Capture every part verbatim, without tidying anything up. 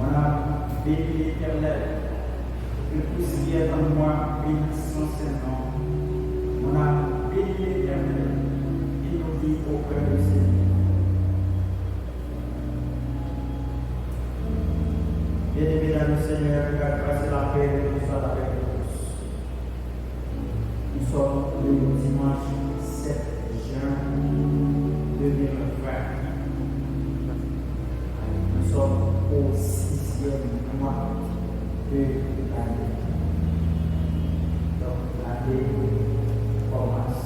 On a béni l'Éternel, que poussière en moi bénisse son saint nom. On a béni l'Éternel et nous dit auprès du Seigneur. Bien-aimés dans le Seigneur, que la grâce et la paix de Dieu soient avec vous tous. Nous sommes le dimanche sept juin deux mille vingt. Nous sommes au sixième mois de l'année. Donc, l'année commence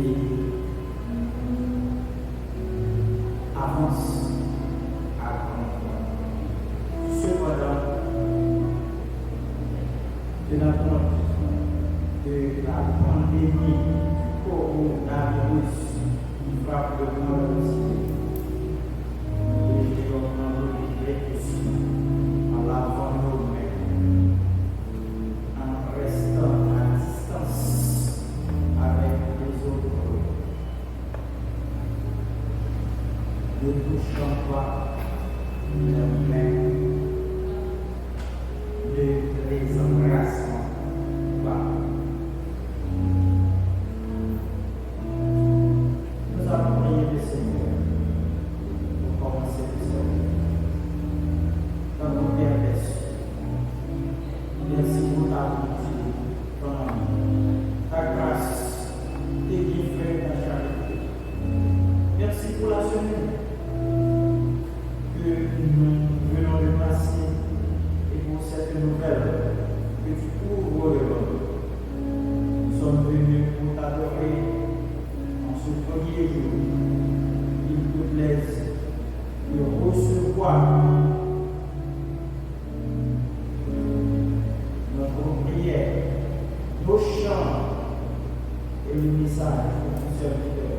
et avance à grands pas. Cependant, tenant compte de la pandémie du coronavirus qui frappe le monde entier, nous devrions prendre des précautions en lavant nos mains, en restant à distance avec les autres. Ne touchons pas leurs mains, ne les embrassons pas. Nous allons prier le Seigneur pour commencer le service. Notre Père des cieux, merci pour ta bonté, ton amour, ta grâce, tes bienfaits, ta charité. Merci pour la semaine que nous venons de passer et pour cette nouvelle que tu ouvres devant nous. Nous sommes venus pour t'adorer en ce premier jour. Il te plaise de recevoir notre prière, nos chants et le message que ton serviteur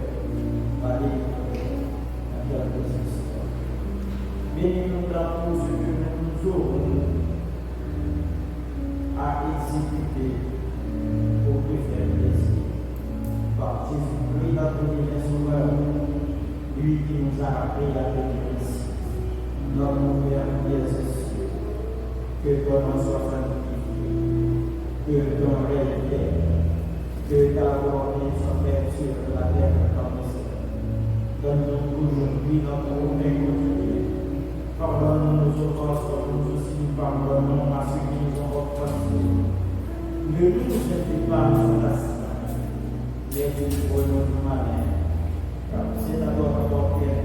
va délivrer dans ta présence. Bénis-nous dans tout ce que nous aurons à exécuter pour te faire plaisir. Par Jésus-Christ, notre divin Sauveur, lui qui nous a appelés à venir ici. Notre Père qui es aux cieux, que ton nom soit sanctifié, que ton règne vienne, que ta volonté soit faite sur la terre comme au ciel. Donne-nous aujourd'hui notre pain quotidien. Pardonne-nous nos offenses, comme nous aussi nous pardonnons à ceux qui nous ont offensés. Ne nous soumets pas à la tentation, mais délivre-nous du malin. Car c'est à toi, ô Père,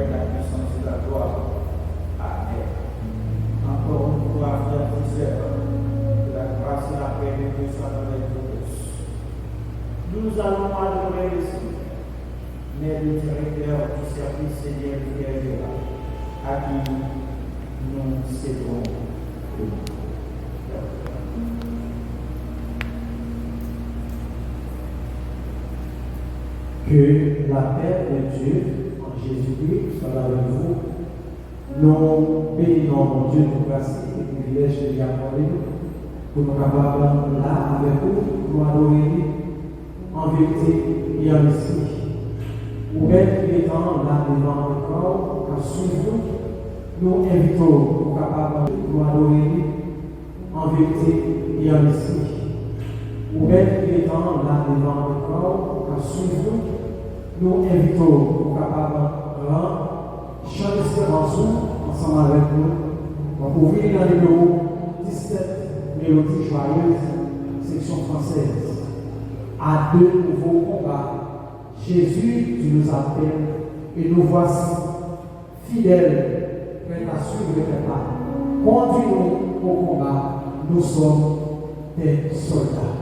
la puissance et la gloire. Amen. Encore une fois, frères et sœurs, que la grâce et la paix de Dieu soient avec vous tous. Nous allons adorer le Seigneur, mais le directeur du service, c'est bien le frère Gérard, à qui nous cédons le micro. Que la paix de Dieu en Jésus-Christ soit avec vous. Nou beni non Bondye pou gras li e privilèj ke li akòde nou pou nou kapab la avèk ou pou nou adore li an verite e an lespri. Ou menm ki gentan la devan ekran w k ap swiv nou, nou envite w pou w kapab pou nou adore li an verite e an lespri. Ou menm ki gentan la devan ekran w k ap swiv nou, nou envite w pou w kapab pran chan esperans ou ansanm avèk nou. W ap ouvri nan nimewo disèt, Mélodie Joyeuse, seksyon fransèz. À de nouveaux combats, Jésus, tu nous appelles, et nous voici. Fidèles, prêts à suivre tes pas. Conduis-nous au combat, nous sommes tes soldats.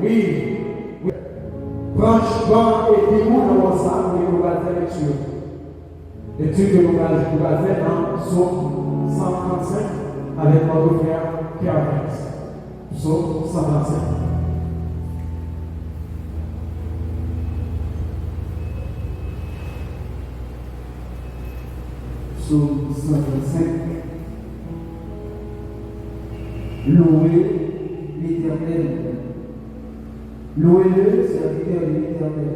Wi, wi. Branch ban epi ou nan mò sa, pou nou pral fè lekti. Lekti ke nou pral, nou pral fè nan Sòm san trannsenk avèk nòt frè Kervens. Sòm san trannsenk. Sòm san trannsenk. Louez l'Éternel. Louez-le, serviteurs de l'Éternel.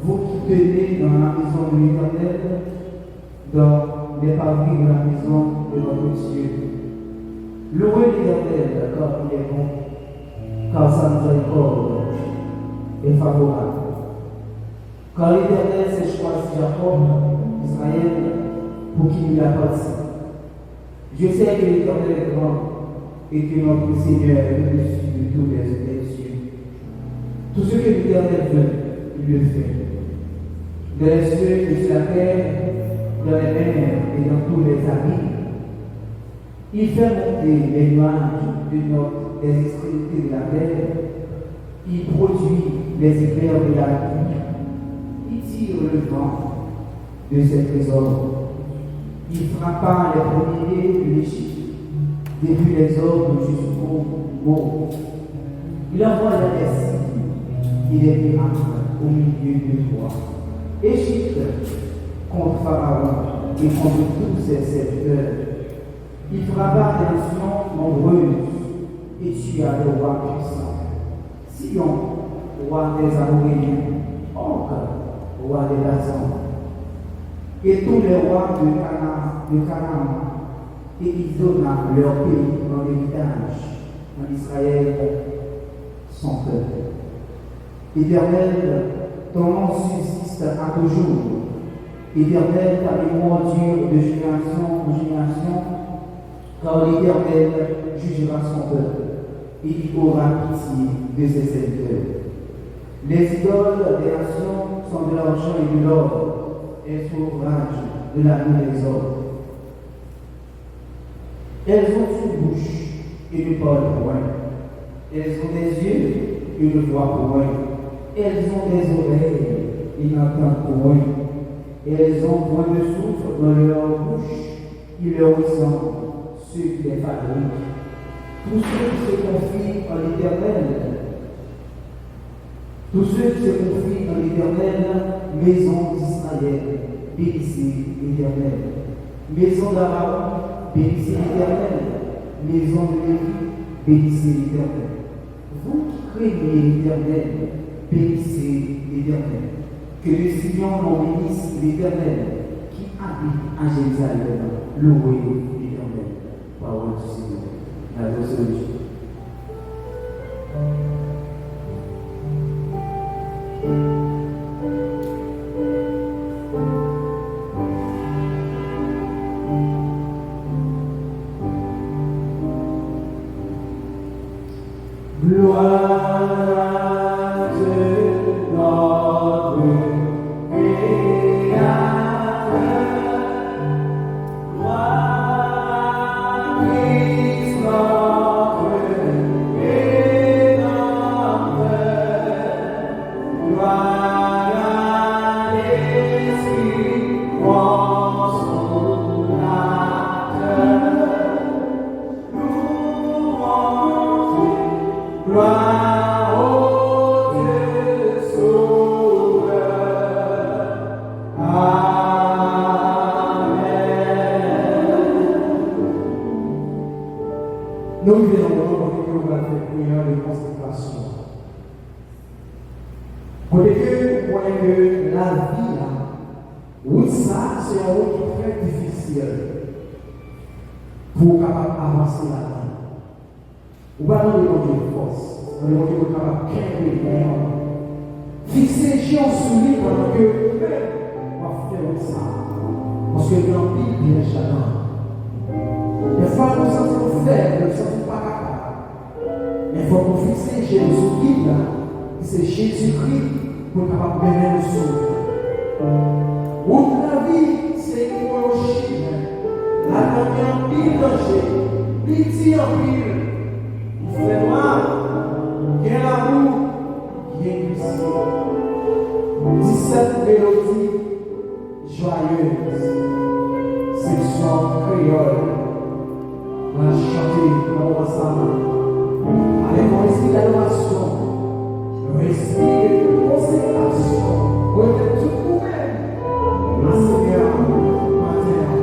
Vous qui tenez dans la maison de l'Éternel, dans les parvis de la maison de notre Dieu. Louez l'Éternel, car il est bon, car sa miséricorde est favorable. Car l'Éternel s'est choisi Jacob, Israël, pour qu'il lui appartienne. Je sais que l'Éternel est grand et que notre Seigneur est au-dessus de tous les, les cieux. Tout ce que l'Éternel veut, il le fait. Dans les cieux et sur la terre, dans les mers et dans tous les abîmes. Il fait monter les nuages de notre, des extrémités de la terre. Il produit les éclairs de la nuit. Il tire le vent de ses trésors. Il frappa les premiers-nés de l'Égypte, depuis les hommes jusqu'aux morts. Il envoya des signes et des miracles au milieu de toi, Égypte, contre Pharaon et contre tous ses serviteurs. Il frappa des nations nombreuses et tua des rois puissants. Sihon, roi des Amoréens, Og, roi des Basans, et tous les rois de Cana-, de Canaan, et il donna leur pays en héritage à Israël, son peuple. Éternel, ton nom subsiste à toujours. Éternel, ta mémoire dure de génération en génération, car l'Éternel jugera son peuple, et il aura pitié de ses serviteurs. Les idoles des nations sont de l'argent et de l'or, elles sont l'ouvrage de la main des hommes. Elles ont une bouche et ne parlent point. Elles ont des yeux et ne voient point. Elles ont des oreilles et n'entendent point. Elles ont point de souffle dans leur bouche qui leur ressemble, ceux qui les fabriquent. Tous ceux qui se confient en l'Éternel, tous ceux qui se confient en l'Éternel, maison d'Israël, bénissez l'Éternel. Maison d'Aaron, bénissez l'Éternel. Maison de Lévi, bénissez l'Éternel. Vous qui craignez l'Éternel, bénissez l'Éternel. Que de Sion l'on bénisse l'Éternel, qui habite à Jérusalem. Louez l'Éternel. Pawòl di Senyè. N a adore Bondye. Gloire à Dieu, notre Créateur. Gloire à Christ, notre Rédempteur. Gloire à l'Esprit Consolateur. Louange, gloire au Dieu Sauveur. Amen. Nou rive nan moman kote ke nou pral fè priyè de konsekrasyon. Kote ke ou konnen ke lavi a, wout sa, se yon wout ki trè difisil pou w kapab avanse ladan l. Ou pral mande Bondye fòs, mande Bondye pou w kapab kenbe men w. Fikse je w sou li pandan ke ou menm w ap fè wout sa a. Paske gen anpil pyèj ladan l. Dèfwa, nou santi nou fèb, nou santi nou pa kapab. Men fòk nou fikse je nou sou gid la, ki se Jezikri, pou l kapab mennen nou sou wout la. Wout lavi se yon gwo chimen. Ladan gen anpil danje, li di anpil. Li fè nwa, gen la Joyeux seksyon kreyòl. N ap chante nan moman sa a avèk yon espri d'adorasyon, yon espri de konsekrasyon. Remèt tout nou menm a Senyè a maten an.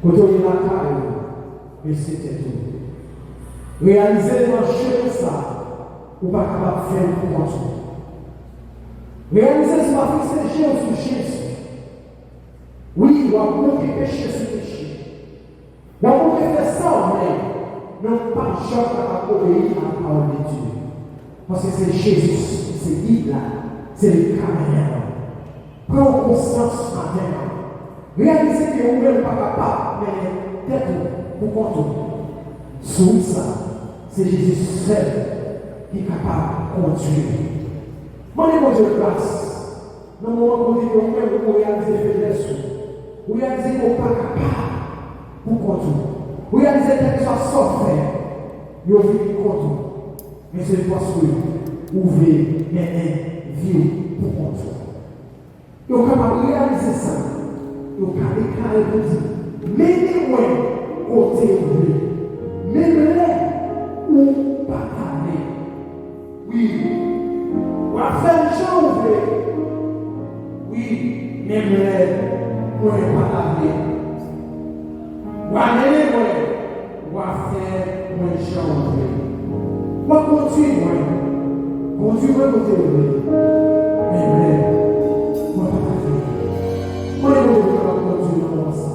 Kote w ye lakay ou, bese tèt ou. Reyalize nan chemen sa, ou pa kapab fè l pou kont ou. Reyalize si w pa fikse je w sou Jezi. Wi, w ap monte peche sou peche. W ap monte fè sa w vle, men w p ap janm kapab obeyi a lapawòl de Dye. Paske se Jezi ki se gid la, se li k ka mennen w. Pran yon konsyans maten an. Reyalize ke ou menm pa kapab mennen tèt ou pou kont ou. Sou wout sa, se Jezi sèl ki kapab kondui ou. Mande Bondye gras nan moman kote ke ou menm ou reyalize feblès ou. Ou reyalize ke ou pa kapab pou kont ou. Ou reyalize kèlkeswa sa w fè, yo vini kont ou. Men se paske ou vle mennen vi w pou kont ou. Yo kapab reyalize sa. Yo ka deklare pou di, mennen mwen kote ou vle. Menm lè ou pa ta vle. Wi. W ap fè m jan ou vle. Wi. Menm lè mwen pa ta vle. W a mennen mwen. W a fè mwen jan w vle. W a kondui mwen. Kondui mwen kote w vle. Men mwen, mwen pa ta vle. Mwen, mwen, mwen pa kondui nan moman sa.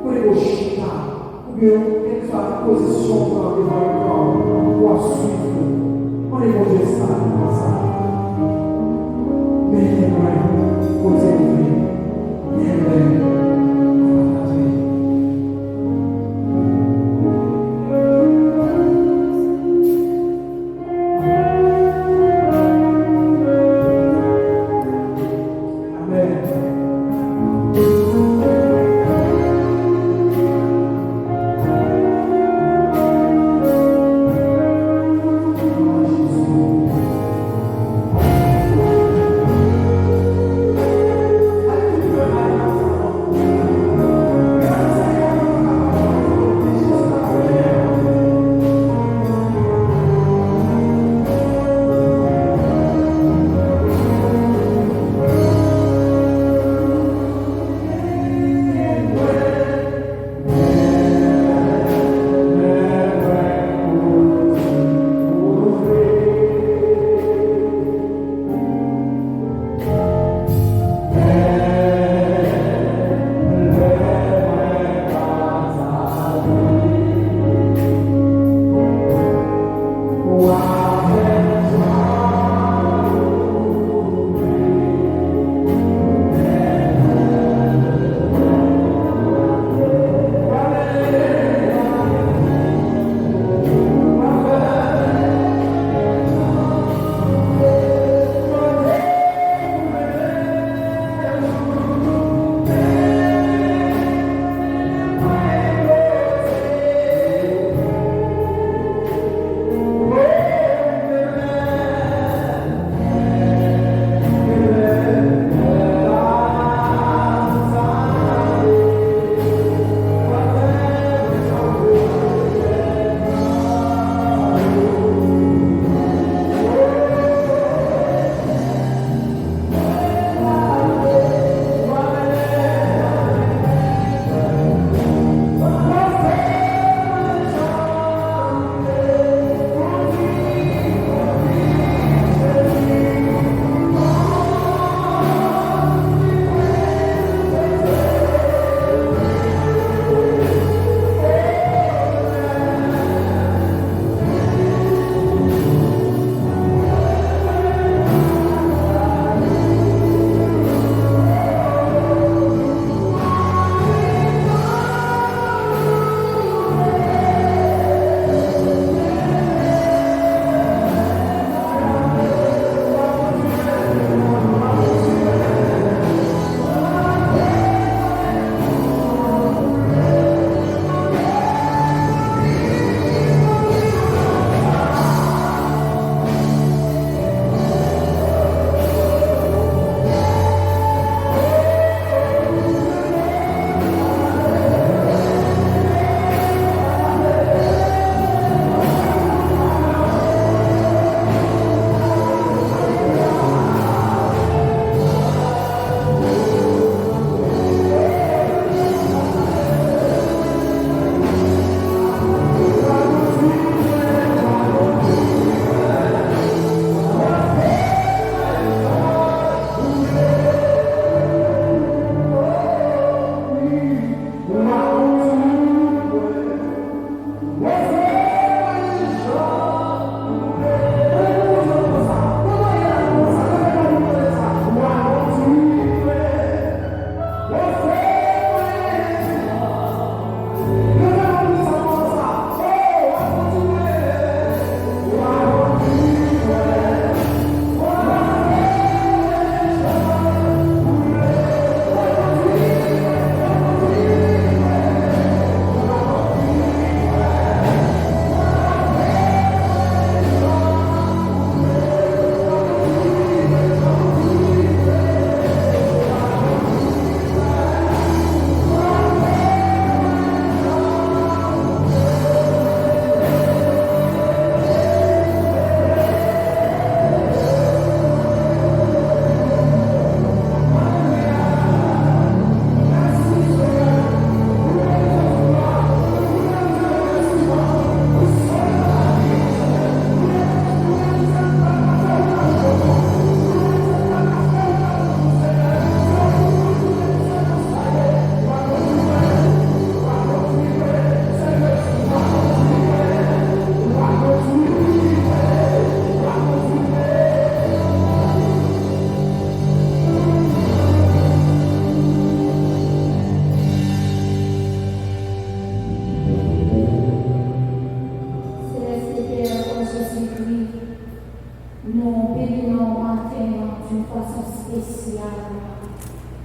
Mwen, mwen chita. Oubyen, kèlkeswa pozisyon w pran devan ekran, w ap swiv. Mande Bondye sa nan moman sa. Mennen mwen kote w vle. Mennen mwen kote w vle. Amèn.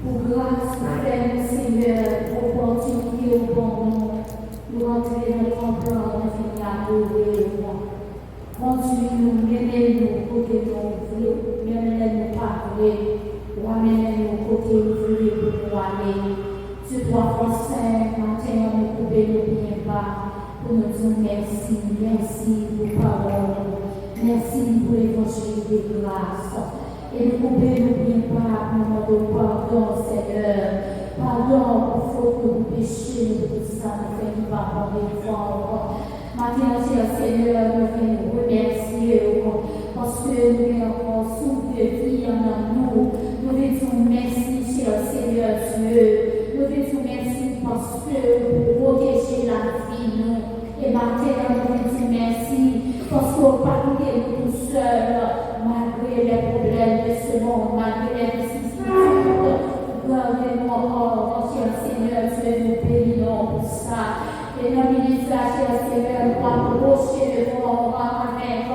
Pou gras ou fè nou, Senyè, opòtinite ou ban nou, nou rantre nan tanp lan, nou vini adore ou. Kondui nou, mennen nou kote nou vle, menm lè nou pa vle, ou amenn nou kote ou vle pou nou ale. Dye twa fwa sen, maten an, nou koube nou byen ba pou nou di w mèsi, mèsi pou pawòl ou, mèsi pou levanjil de gras. E nou koube nou byen ba pou nou mande w padon, Senyè. Padon pou fot nou, pou peche nou, pou tout sa nou fè ki pa bon devan w. Maten an, chè Senyè, nou vin remèsye w paske nou gen ankò souf de vi anndan nou. Nou vin di w mèsi, chè Senyè Dye. Nou vin di w mèsi paske ou pwoteje lavi nou. E maten an, nou vin di w mèsi paske w pa kite nou tousèl, malgre les problèmes de ce monde, malgre les vicissitudes. Ou gade nou ankò, chè Senyè Dye, nou beni non w pou sa. E nan minit sa, chè Senyè, nou apwoche devan w avèk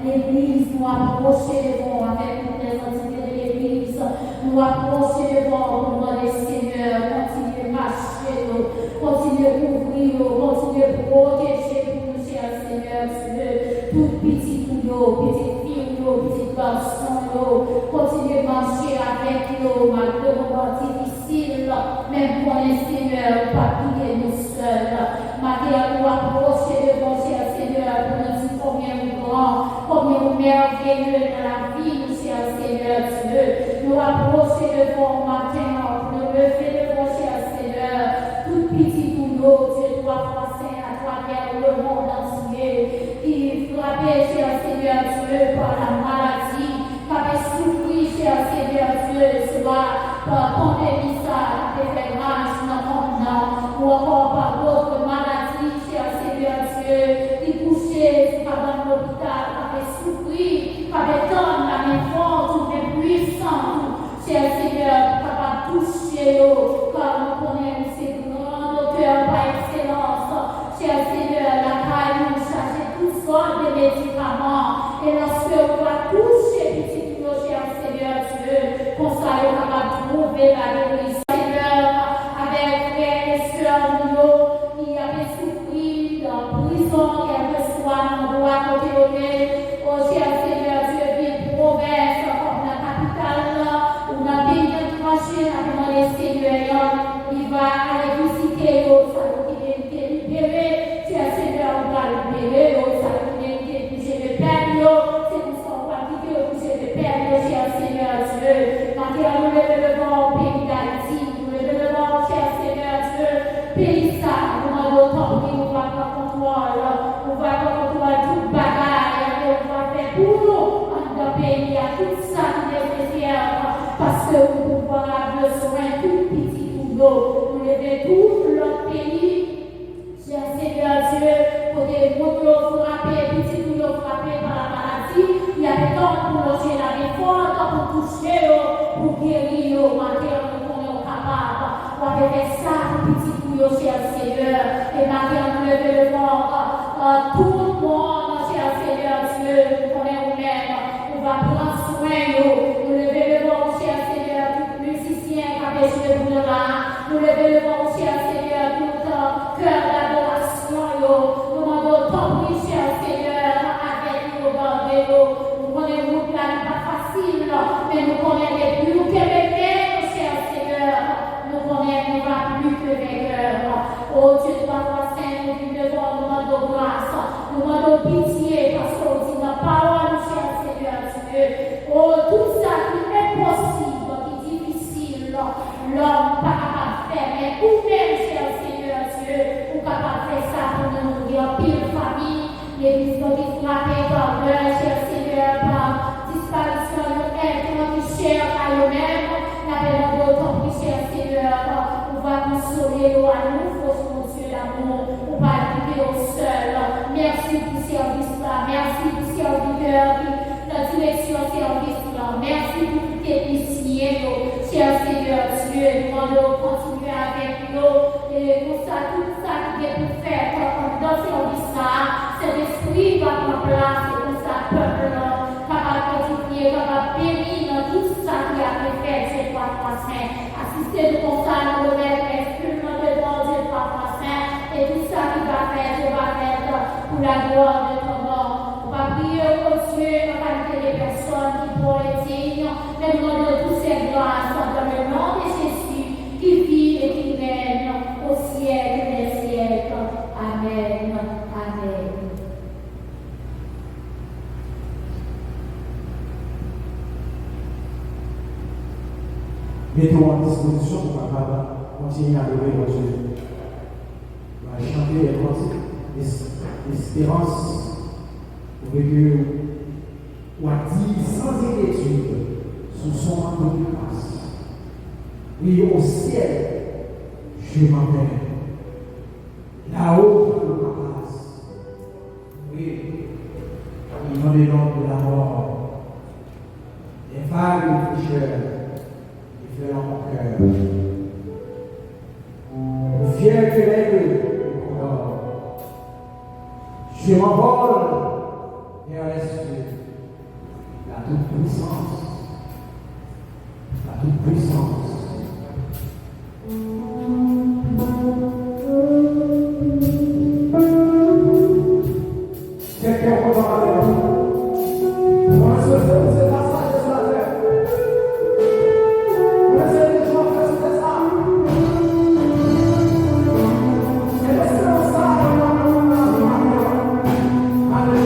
legliz, nou apwoche devan w avèk tout lèzantite de legliz, nou apwoche devan w pou nou mande Senyè kontinye mache yo, kontinye kouvri yo, kontinye pwoteje pou nou, chè Senyè Dye, tout pitit ou yo, pitit fi ou yo, pitit gason yo, kontinye mache avèk yo, malgre moman difisil, men m konnen, Senyè, ou p ap kite nou sèl. Maten an, nou apwoche devan w, chè Senyè, pou nou di konbyen ou gran, konbyen ou mèveye nan lavi nou, chè Senyè Dye. Nou apwoche devan w maten an, pou nou leve devan w, chè Senyè, tout pitit ou yo, Dye twa fwa sen, atravè lemonn antye, ki frape, chè Senyè Dye, pa lamaladi, k ap soufri, chè Senyè Dye, swa pa pandemi sa a k ap fè raj nan mond nan, ou ankò pa dòt maladi, chè Senyè Dye, ki kouche sou kabann lopital, k ap soufri, k ap tann lamen fò w, men pwisan w, chè Senyè, pou kapab touche yo, kar nou konnen ou se gran doktè pa ekselans. Chè Senyè, lakay nou chaje tout sòt de medikaman. E lòske ou va touche pitit ou yo, chè Senyè Dye, konsa yo kapab twouve lagerizon. Senyè, avèk frè e sè nou yo ki ap soufri nan prizon, kèlkeswa nan andwa kote yo ye, o chè Senyè Dye, vin Pwovèb, kòm nan kapital la, ou nan peyi etranje, n ap mande Senyè a, li va ale vizite yo, sa yo ki merite libere, chè Senyè, ou pral libere yo, sa yo ki merite pou jene pèp yo, se konsa ou pral kite yo pou jene pèp yo, chè Senyè Dye. Maten an, nou leve devan w peyi Dayiti, nou leve devan w, chè Senyè Dye, peyi sa, nou mande w tanpri, ou va pran kontwòl, ou va pran kontwòl tout bagay, e ou va fè pou nou, anndan peyi a, tout sa ki nesesè, paske ou pouvwa a bezwen tout pitit ou yo. Nou leve tout lòt peyi, chè Senyè Dye, kote moun yo frape, pitit ou yo frape pa lamaladi, y ap tann pou lonje lamen fò, pou touche yo, pou geri yo. Maten an, nou konnen w kapab. W ap fè sa pou pitit ou yo, chè Senyè. E maten an, nou leve devan w, tout moun, chè Senyè Dye, nou konnen ou menm, ou va pran swen yo. Nou leve devan w, chè Senyè, tout mizisyen k ap jwe pou nou la. Nou leve devan w, chè Senyè, tout kè dadorasyon yo. Nou mande w tanpri, chè Senyè, avèk yo, gade yo. Nou konnen wout la li pa fasil, men nou konnen depi ou kenbe men nou, chè Senyè, nou konnen nou va pli ke venkè. O Dye twa fwa sen, nou vin devan w, nou mande w gras, nou mande w pitye, paske w di nan pawòl ou, chè Senyè Dye, o tout sa ki enposib, ki difisil, lòm pa kapab fè, men ou menm, chè Senyè Dye, ou kapab fè sa pou nou. Nou gen anpil fanmi, legliz nou ki frape, pa vrè, chè Senyè, pa disparisyon yon èt ki chè a yo menm, n ap mande w tanpri, chè Senyè, ou va konsole yo a nouvo, Bondye damou, ou pa kite yo sèl. Mèsi pou sèvis la, mèsi pou sèvitè ki nan direksyon sèvis la, mèsi pou tout teknisyen yo, chè Senyè Dye, nou mande w kontinye avèk yo, e konsa tout sa ki gen pou fèt anndan sèvis sa a, Sentespri va pran plas, e konsa pèp lan kapab edifye, kapab beni nan tout sa ki ap fèt, Dye twa fwa sen. Se pou konsa nou remèt lespri nou nan devan w, Dye Papa Sen, e tout sa ki va fèt, yo va fèt pou la glwa de ton non. Ou va priye, o Dye, an kalite de pèsòn ki bon e diy, men nou mande w tout sèt gras dans le nom de Jésus, qui vit et qui règne au siècle des siècles. Amen. Amen. Mete w an dispozisyon pou w kapab kontinye adore Bondye. Nou al chante lè kantik esperans, pou ke w ap di san enkyetid sou son manto de gras. Oui, au ciel, je m'en vais. Là-haut, je m'en vais. Oui, au nom de l'homme de la mort. Les vagues de fraîcheur effleurent mon cœur. Fier que l'aigle de Condor, je m'envole vers les cieux. La toute-puissance, la toute-puissance. Kèk kè kontan avè m. Mwen swete nou se pasaje sou latè. Mwen swete nou ap fè sou tè sa. E nou se yon sa, nou ap fè sou latè. Alelouya.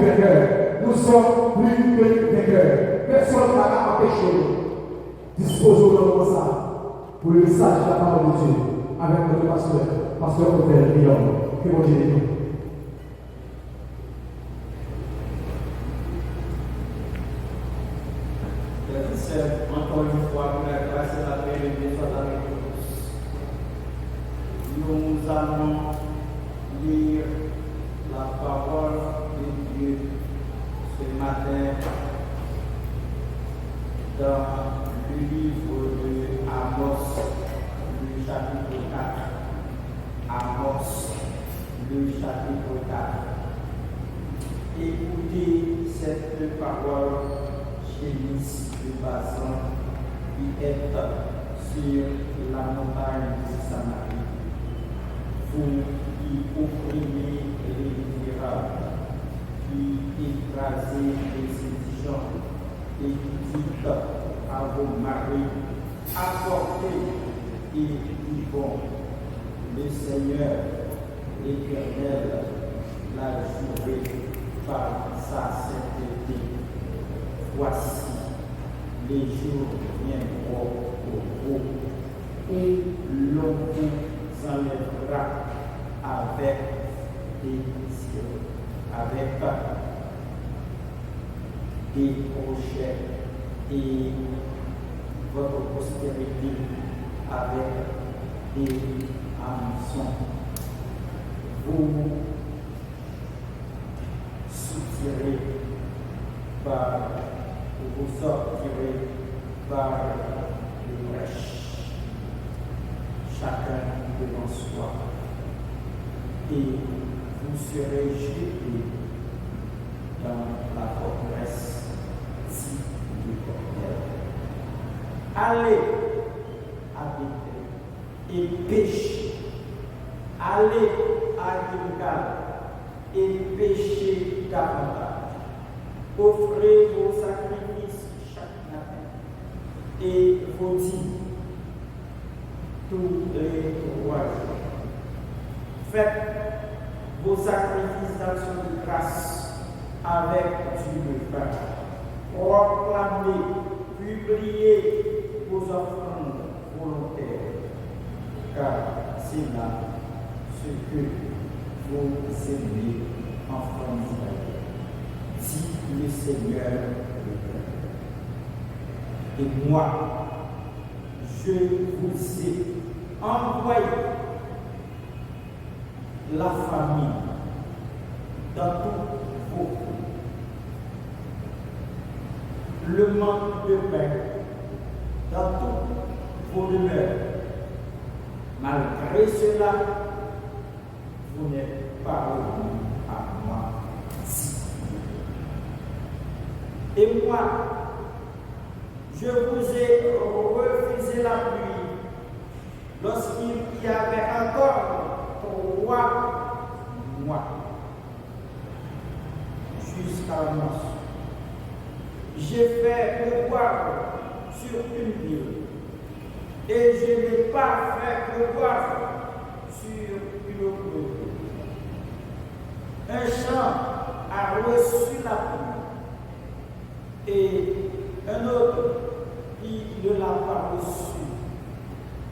Vainqueurs. Nous sommes plus que vainqueurs. Pèsonn pa ka anpeche nou dispoze w nan moman sa a pou le message de la parole de Dieu avec notre pasteur, pasteur Odel Guillaume. Ke Bondye beni w. Frères et sœurs, encore une fois, que la grâce et la paix de Dieu soient avec vous tous. Nous allons lire la parole de Dieu ce matin dans le livre de Amos, le chapitre quatre. Amos, le chapitre quatre. Écoutez cette parole, génisses de Basan, qui êtes sur la montagne de Samarie, vous qui opprimez les misérables, qui écrasez les indigents, et qui dites à vos maris, apportez et buvons. Le Seigneur, l'Éternel, l'a juré par sa sainteté. Voici, les jours viendront pour vous où l'on vous enlèvera avec des, avec des crochets et votre postérité avec des hameçons. Vous soutirez par, vous sortirez par les brèches, chacun devant soi, et vous serez jetés dans la forteresse, dit l'Éternel. Allez à Béthel et péchez. Allez à Gilgal et péchez davantage. Offrez vos sacrifices chaque matin et vos dîmes tous les trois jours. Faites vos sacrifices d'action de grâce avec du levain. Proclamez, publiez vos offrandes volontaires, car c'est là ce que vos ennemis, enfants d'Israël, dit le Seigneur l'Éternel. Et moi, je vous ai envoyé la famine dans tous vos foyers, le manque de pain dans toutes vos demeures. Malgré cela, vous n'êtes pas revenus à moi, dit l'Éternel. Et moi, je vous ai refusé la pluie lorsqu'il y avait encore trois mois. Jusqu'à la moisson. J'ai fait pleuvoir sur une ville, et je n'ai pas fait pleuvoir sur une autre ville. Un champ a reçu la pluie, et un autre qui ne l'a pas reçu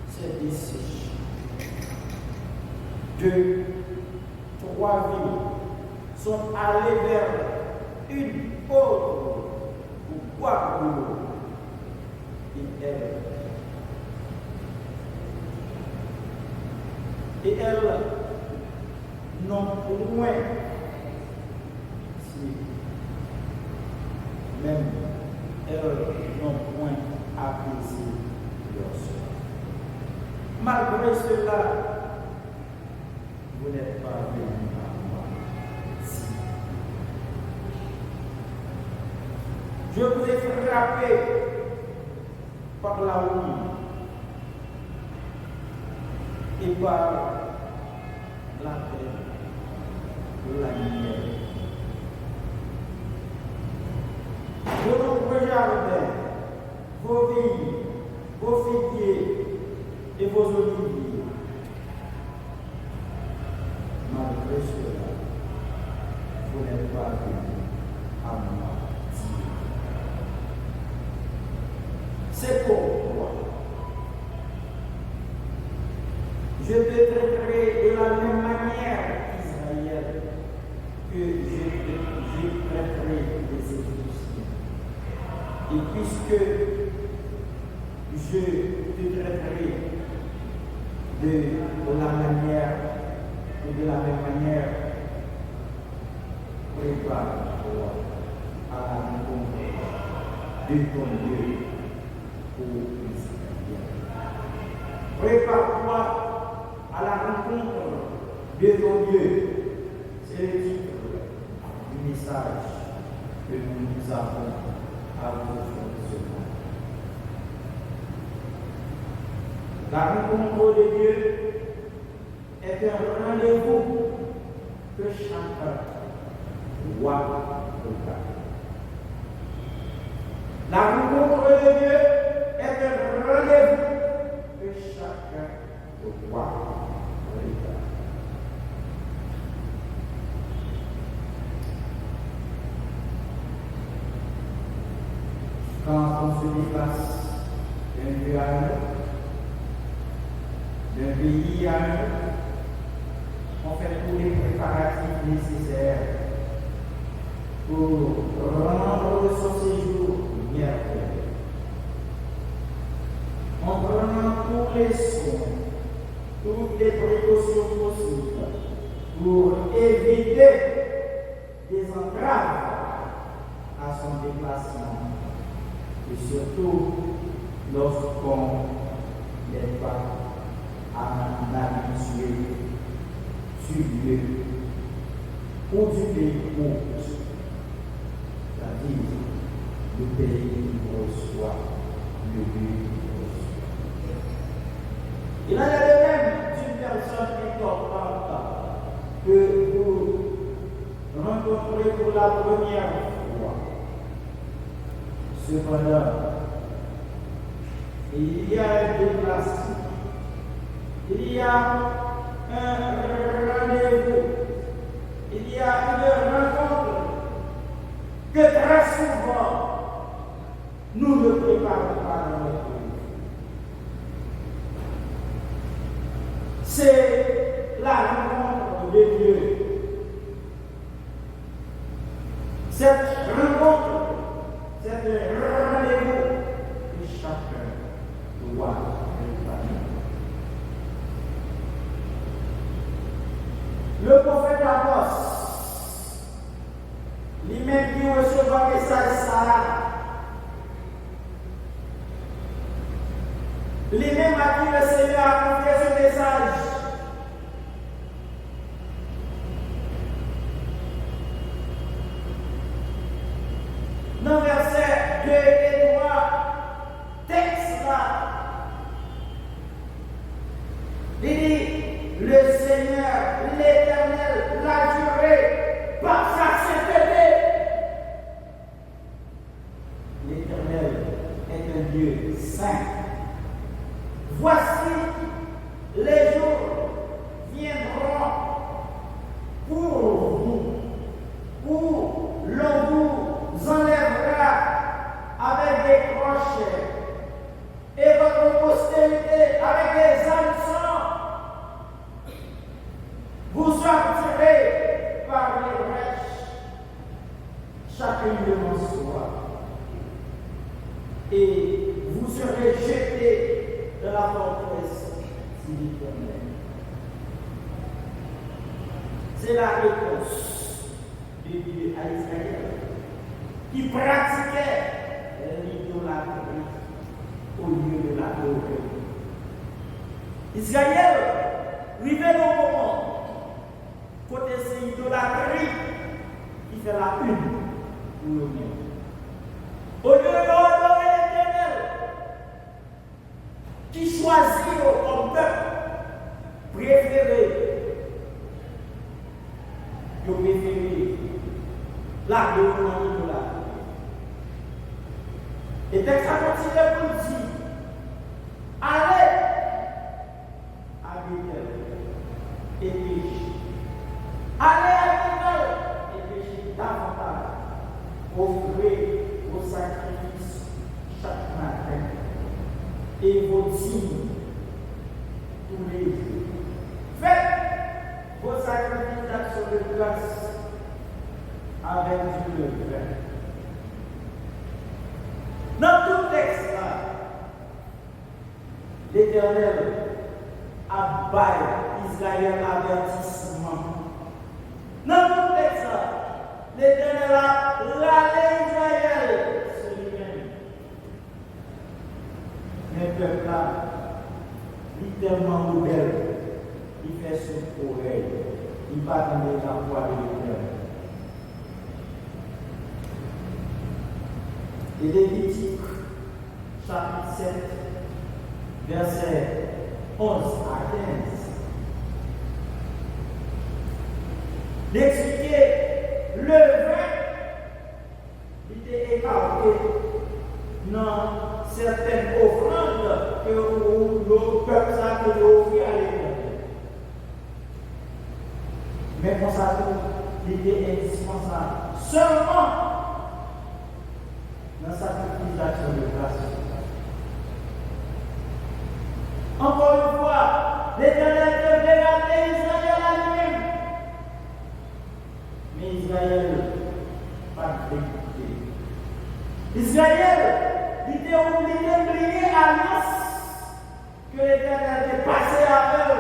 s'est desséché. Deux, trois villes sont allées vers une autre pour boire de l'eau. Et elles, et elles n'ont point, si, même elles n'ont point apaisé leur soif. Malgré cela, vous n'êtes pas venus à moi, dit l'Éternel. Je vous ai frappé par la houille et par la peste, la misère. Vos nombreux jardins, vos vignes, vos figuiers et vos oliviers. Malgré cela, vous n'êtes pas venus Et puisque je te traiterai de la manière ou de la même manière, prépare-toi à la rencontre de ton Dieu pour Israël. Prépare-toi à la rencontre de ton Dieu. C'est le titre du message que nous avons à vous offrir ce matin. La rencontre de Dieu est un rendez-vous que chacun doit préparer. La rencontre de Dieu est un rendez-vous que chacun doit préparer. Quand on se déplace d'un lieu à un autre, d'un pays à un autre, on fait tous les préparatifs nécessaires pour rendre son séjour merveilleux. On prend tous les soins, toutes les précautions possibles pour éviter des entraves à son déplacement et surtout lorsqu'on n'est pas un habitué du lieu ou du pays hôte, c'est-à-dire le pays qui reçoit, le lieu qui reçoit. Il en est de même d'une personne importante que vous rencontrez pour la première fois. Cependant, il y a un déplacement. Il y a un rendez-vous. Il y a une rencontre que très souvent, nous ne préparons pas dans notre vie. C'est la rencontre de Dieu. Cette rencontre, c'est un rendez-vous que chacun doit préparer. Le prophète Amos, li menm ki resevwa mesaj sa a, li menm a ki le Senyè a konfye se mesaj. Nan vèsè de e twa, tèks la, li di, le Seigneur, l'Éternel, l'a juré par sa sainteté. L'Éternel est un Dieu saint. Voici, les jours viendront pour vous, où l'on vous enlèvera avec des crochets, et votre postérité avec des hameçons. Vous sortirez par les brèches, chacun devant soi, et vous serez jetés dans la forteresse, dit l'Éternel. C'est la réponse de Dieu à Israël, qui pratiquait l'idolâtrie au lieu de l'adorer. Izrayèl rive nan yon moman kote se idolatri ki fè la une pou yo menm. Olye yo adore Letènèl, ki chwazi yo kòm pèp prefere, yo prefere lage yo nan idolatri. E tèks la kontinye pou l di, ale a Betèl e peche. Ale a Betèl e peche davantaj. Offrez vos sacrifices chaque matin et vos dîmes tous les jours. Faites vos sacrifices d'action de grâce avec du levain. Letènèl ap bay Izrayèl avètisman. Nan tout tèks la, Letènèl ap rale Izrayèl sou li menm. Men pèp la, li tèlman rebèl, li fè soud orèy, li pa tande lavwa de Letènèl. E Levitik, chapit sèt, vèsè onz a kenz, li eksplike leven li te ekate nan sètèn ofrann ke ou, yo, pèp sa te ofri a Letènèl. Men konsa tou, li te endispansab sèlman nan sakrifis daksyon de gras. Ankò yon fwa, Letènèl te vle rale Izrayèl a li menm. Men Izrayèl pa t vle koute. Izrayèl, li te, li te bliye alyans ke Letènèl te pase avè l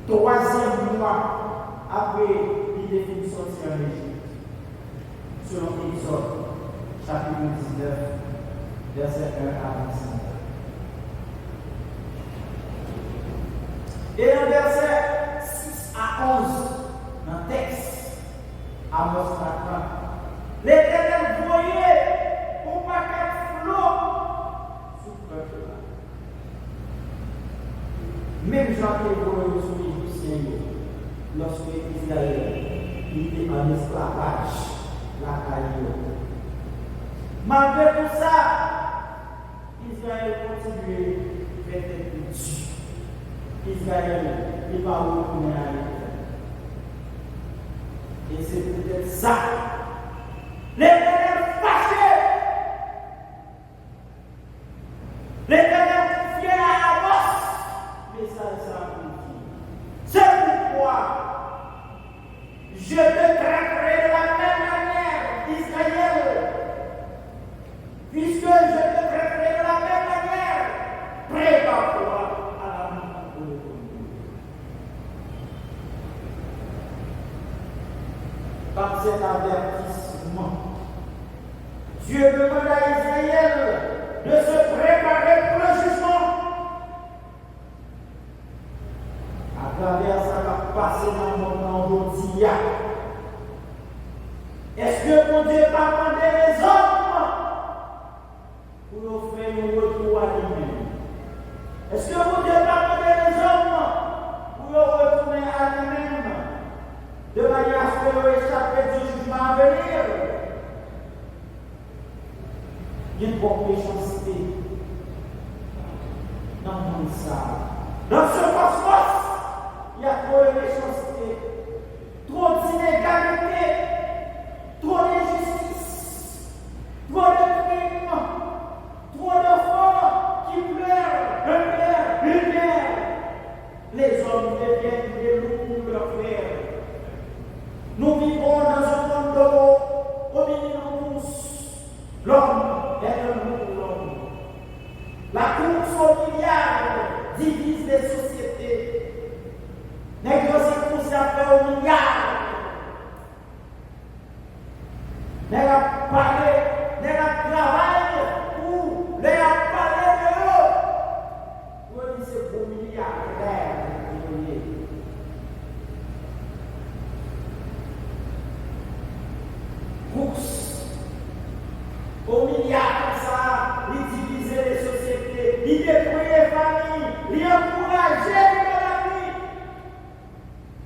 twazyèm mwa apre li te fin sòti ann Ejip, selon Egzòd, chapit diznèf, vèsè en a vennsenk. E nan vèsè sis a onz nan tèks Amòs la trant, Letènèl voye yon pakèt flo sou pèp la. Menm jan l te voye yo sou Ejipsyen yo, lòske Izrayèl li te an esklavaj lakay yo. Malgre tou sa, Izrayèl kontinye fè tèt li di. Izrayèl, li pa retounen a Letènèl. E se poutèt sa, Letènèl fache. Letènèl konfye a Amòs mesaj sa a pou l di, c'est pourquoi je te traiterai de la même manière, Israël, puisque je te traiterai de la même manière, prépare-toi à la rencontre de ton Dieu. Par cet avertissement, Dieu demande à Israël de se préparer pour le jugement. Atravè sa k ap pase nan mond nan jodi a, èske Bondye pa mande lèzòm pou yo fè yon retou a li menm? Èske Bondye pa mande lèzòm pou yo retounen a li menm, de manyè aske yo echape di jijman a veni? Gen twòp mechanste nan mond sa a. Dans ce cosmos, il y a trop de méchanceté, trop d'inégalité, trop d'injustice, trop de crimes, trop d'enfants qui pleurent, un père, une mère. Les hommes deviennent des loups pour leurs frères. Nous vivons dans un monde de loups, au minimum. L'homme est un loup pour l'homme. La course au milliard divise les sociétés. Nèg yo se kourse ap fè yon milya. Nèg ap pale, nèg ap travay pou lè y ap pale de yo, pou yo di se gwo milyatè yo ye. Kours o milya konsa, li divize lesosyete, li detwi fanmi, li ankouraje lidolati.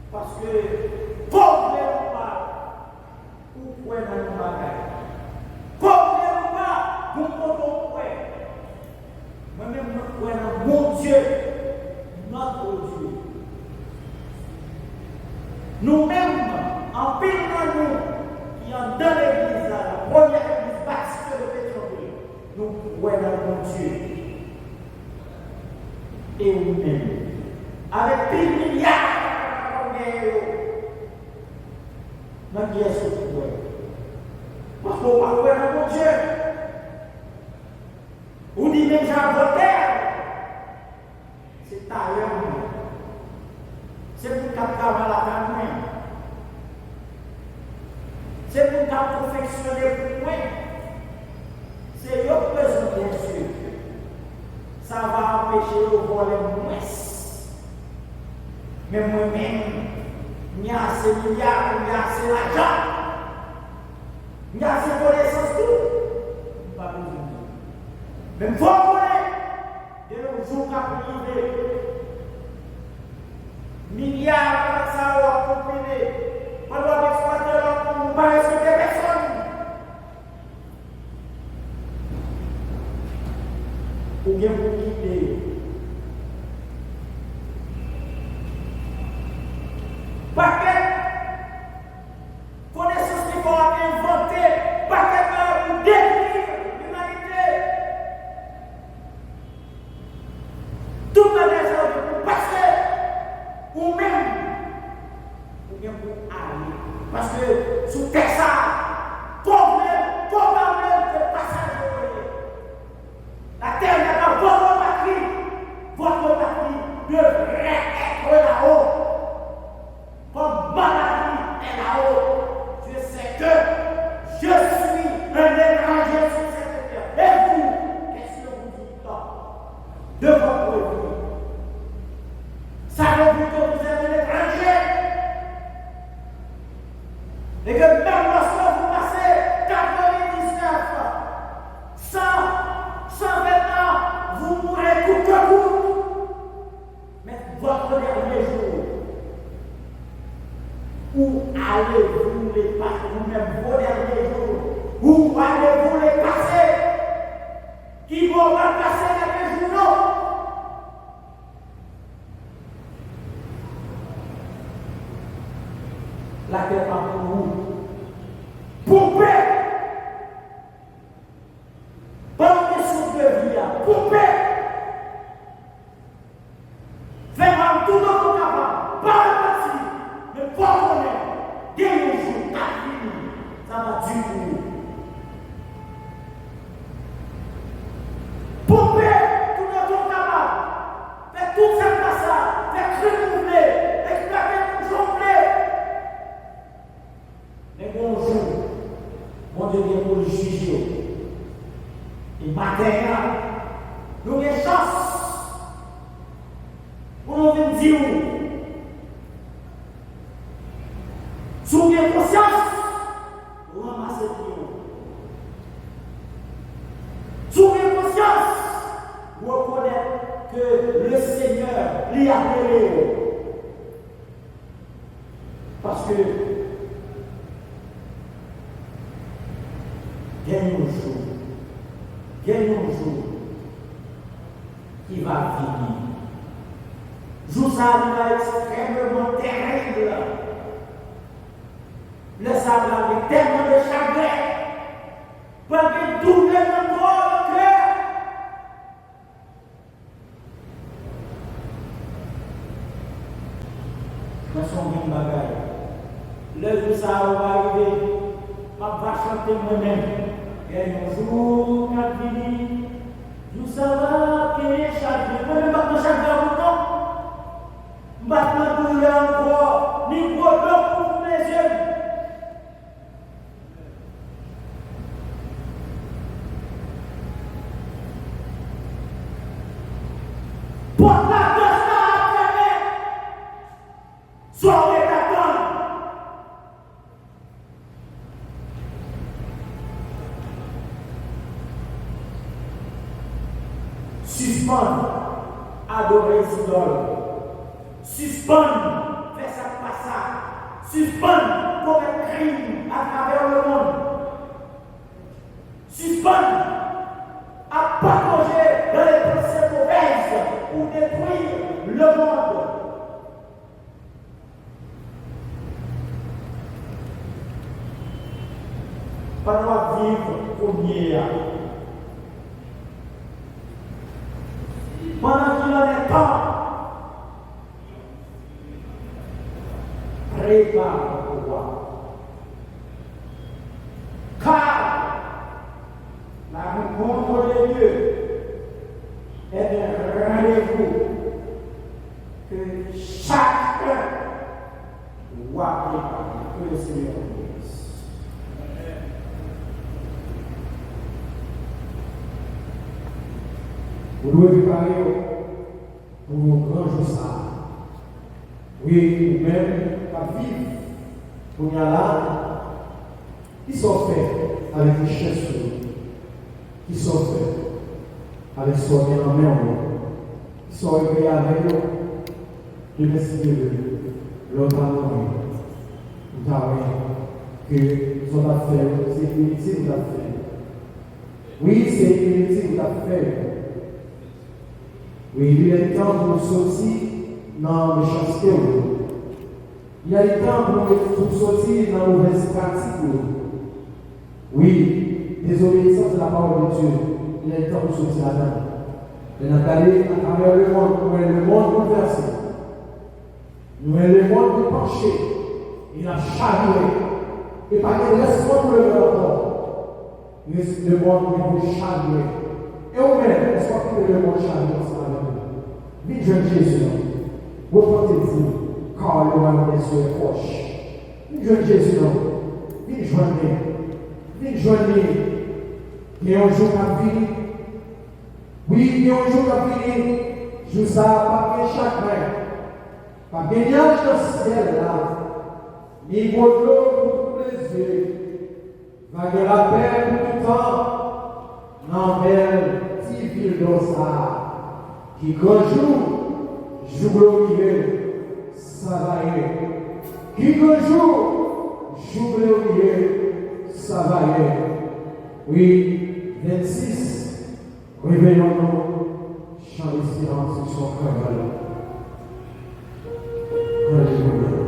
Paske, ke w vle ou pa, ou kwè nan yon bagay. Ke w vle ou pa, gon kote w kwè. Mwen menm, mwen kwè nan Bondye, notre Dieu. Nou menm, anpil nan nou ki anndan legliz la, la premyè legliz batiste de Petyonvil, nou kwè nan Bondye. E ou menm, avèk pil milya ou genyen yo, nan kiyès ou kwè? Paske ou pa kwè nan Bondye. Ou di Deja vòtè, se tayè mwen. Se moun k ap travay lakay mwen. Se moun k ap konfeksyone pou mwen. Se yo k bezwen byen swiv. Sa va anpeche yo vòlè mwens. Men mwen menm, m gen ase milya, m gen ase lajan, m gen ase konesans tou. M pa bezwen moun. Men m fò konnen, gen yon jou k ap rive. Milya sa yo ap konbine. Pandan w ap eksplwate lòt moun, ou pa respekte pèsonn. Ou gen pou kite yo. Pakèt konesans ki fè w ap envante pakèt bagay pou detwi limanite. Tout bagay sa yo gen pou pase, ou menm, ou gen pou ale. Paske sou tè sa a, ke w vle, ke w pa vle, se pasaje w ye. La terre n'est pas votre patrie. Votre patrie devrait être là-haut. Comme ma patrie est là-haut, je sais que je suis un étranger sur cette terre. Et vous, qu'est-ce que vous dites de votre vie? Ça veut dire que vous êtes un étranger. Et que même lorsque vous passez quatre-vingt-dix-neuf, cent, cent vingt ans, vous mourrez coûte que coûte. Mais votre dernier jour, où allez-vous les passer, ou même vos derniers jours, où allez-vous les passer? Ki bò w pral pase dènye jou w yo? Latè pa pou ou. Ponpe! Pandan w gen souf de vi a, ponpe! Fè mal toutotan w kapab, pa repanti, men fò w konnen, gen yon jou k ap vini, sa va di pou ou. Ponpe toutotan w kapab, fè tout sa k pa sa, fè krim ou vle, eksplwate moun jan w vle. Men gen yon jou, Bondye gen pou l jije w. E maten an, nou gen chans pou nou vin di w, si w gen konsyans, ranmase pye w. Si w gen konsyans, rekonèt ke le Senyè, li ap rele w. Paske gen yon jou, gen yon jou ki va vini. Jou sa a, li va ekstrèmeman terib. Lè sa a, va gen tèlman de chagren, va gen doulè nan kò, nan kè. Mwen sonje yon bagay. Lè jou sa a va rive, m ap va chante mwen menm. Gen yon jou k ap vini, jou sa a va genyen chagren. Mwen menm m p ap nan chagren ankò non. M p ap nan doulè ankò, ni gwo dlo pou tounen zye m. Pòt ladrès la ap fèmen. Sa w ret ap tann? Sispann adore zidòl. Sispann fè sa k pa sa. Sispann komèt krim atravè lemonn. Sispann ap patoje dans les pensées mauvaises pou detwi lemonn. Pandan w ap viv kounye a, pandan qu'il en est temps, prepare pou ou a. Car la rencontre de Dieu Ou dwe prepare w pou gran jou sa a. Wi, ou menm k ap viv kounye a la, kisa w fè avèk richès ou yo? Kisa w fè avèk sa w gen nan men w yo? Kisa w regle avèk yo? Demen si Dye vle, lè w ta mouri, ou ta wè ke sa w t ap fè yo, se initi ou t ap fè yo. Wi, se initi ou t ap fè yo. Wi, li lè tan pou w soti nan mechanste w yo. Li lè tan pou w, pou w soti nan movèz pratik ou yo. Wi, désobéissance à la parole de Dieu. Li lè tan pou w soti ladan l. Lè n ap gade atravè lemonn, nou wè lemonn boulvèse. Nou wè lemonn ki panche, e l ap chavire. E pa gen rès moun pou lemonn ankò. Rès lemonn gen pou chavire. E ou menm, èske w ap kite lemonn chavire ansanm avèk ou? Vin jwenn Jezi non. Repentez-vous, car le royaume des cieux est proche. Vin jwenn Jezi non. Vin jwenn li. Vin jwenn li. Gen yon jou k ap vini. Wi, gen yon jou k ap vini. Jou sa a p ap gen chagren. P ap gen nyaj nan syèl la, ni gwo dlo pou tout lezye. Va gen lapè pou tout tan nan bèl ti vil dò sa a. Ki gran jou, jou gloriye, sa va ye. Ki gran jou, jou gloriye, sa va ye. Wi, vennsis. Reveyons-nous, chant d'espérance, son travail. Alléluia.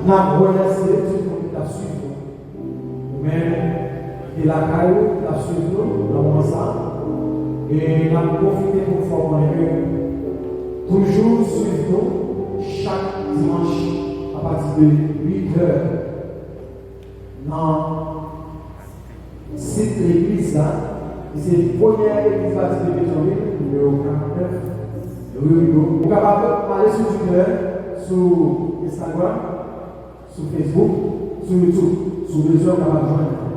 N ap remèsye tout moun ki t ap swiv nou. Ou menm ki te lakay ou, ki t ap swiv nou nan moman sa a. E n ap pwofite pou n fè w konnen ke toujou swiv nou chak dimanch apati de uit è nan sit legliz la, ki se premyè legliz bati de Petyonvil, nimewo karant nèf, ri Rigaud. Ou kapab ale sou Twitter, sou Instagram, sou Facebook, sou YouTube. Si w bezwen, ou kapab jwenn nou.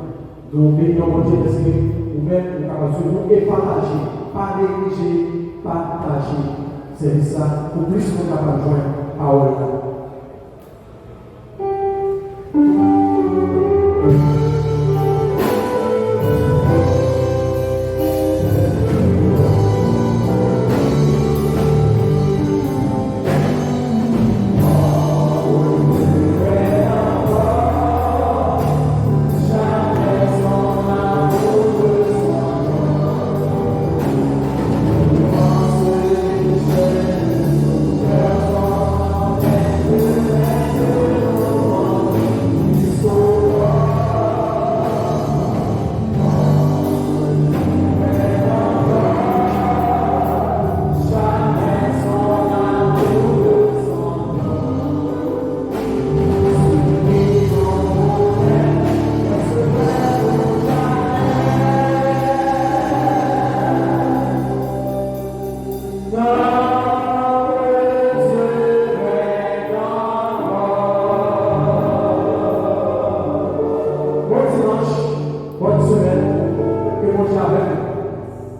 Nou beni w, Bondye, dèske ou menm, ou kapab swiv nou e pataje. Pa neglije pataje sèvis la pou plis moun kapab jwenn pawòl la.